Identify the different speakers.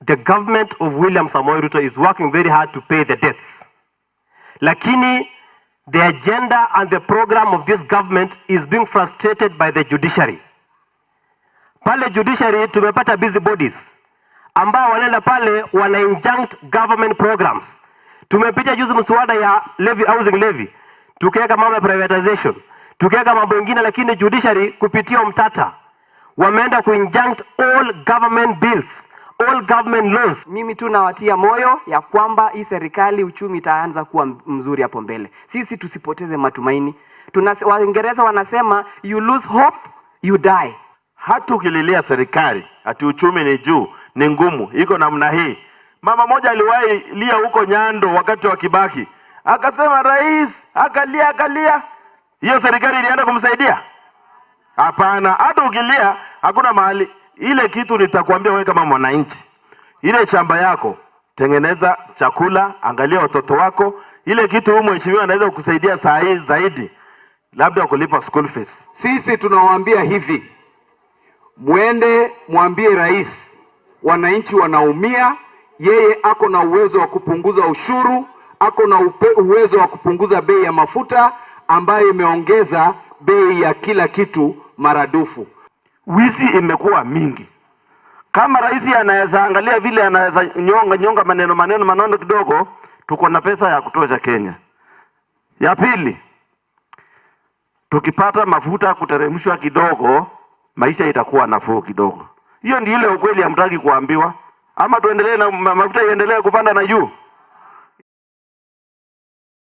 Speaker 1: The government of William Samoei Ruto is working very hard to pay the debts. Lakini the agenda and the program of this government is being frustrated by the judiciary. Pale judiciary tumepata busy bodies ambao wanaenda pale wana injunct government programs. Tumepitia juzi mswada ya levy, housing levy, tukiweka mambo ya privatization, tukiweka mambo mengine, lakini judiciary kupitia Omtatah wameenda kuinjunct all government bills, all government laws.
Speaker 2: Mimi tu nawatia moyo ya kwamba hii serikali uchumi itaanza kuwa mzuri hapo mbele. Sisi tusipoteze matumaini. Waingereza wanasema, "You lose hope, you die."
Speaker 3: Hata ukililia serikali ati uchumi ni juu, ni ngumu, iko namna hii. Mama moja aliwahi lia huko Nyando wakati wa Kibaki, akasema rais, akalia akalia. Hiyo serikali ilienda kumsaidia? Hapana. Hata ukilia hakuna mahali. Ile kitu nitakwambia wewe kama mwananchi, ile shamba yako tengeneza chakula, angalia watoto wako. Ile kitu huyu mheshimiwa anaweza kukusaidia saa hii zaidi, labda kulipa school fees.
Speaker 4: Sisi tunawaambia hivi, mwende mwambie rais, wananchi wanaumia. Yeye ako na uwezo wa kupunguza ushuru, ako na uwezo wa kupunguza bei ya mafuta ambayo imeongeza bei ya kila kitu maradufu.
Speaker 3: Wizi imekuwa mingi. Kama rais anaweza angalia vile anaweza nyonga nyonga maneno maneno maneno kidogo, tuko na pesa ya kutosha Kenya. Ya pili, tukipata mafuta kuteremshwa kidogo, maisha itakuwa nafuu kidogo. Hiyo ndio ile ukweli hamtaki kuambiwa, ama tuendelee na mafuta iendelee kupanda na juu?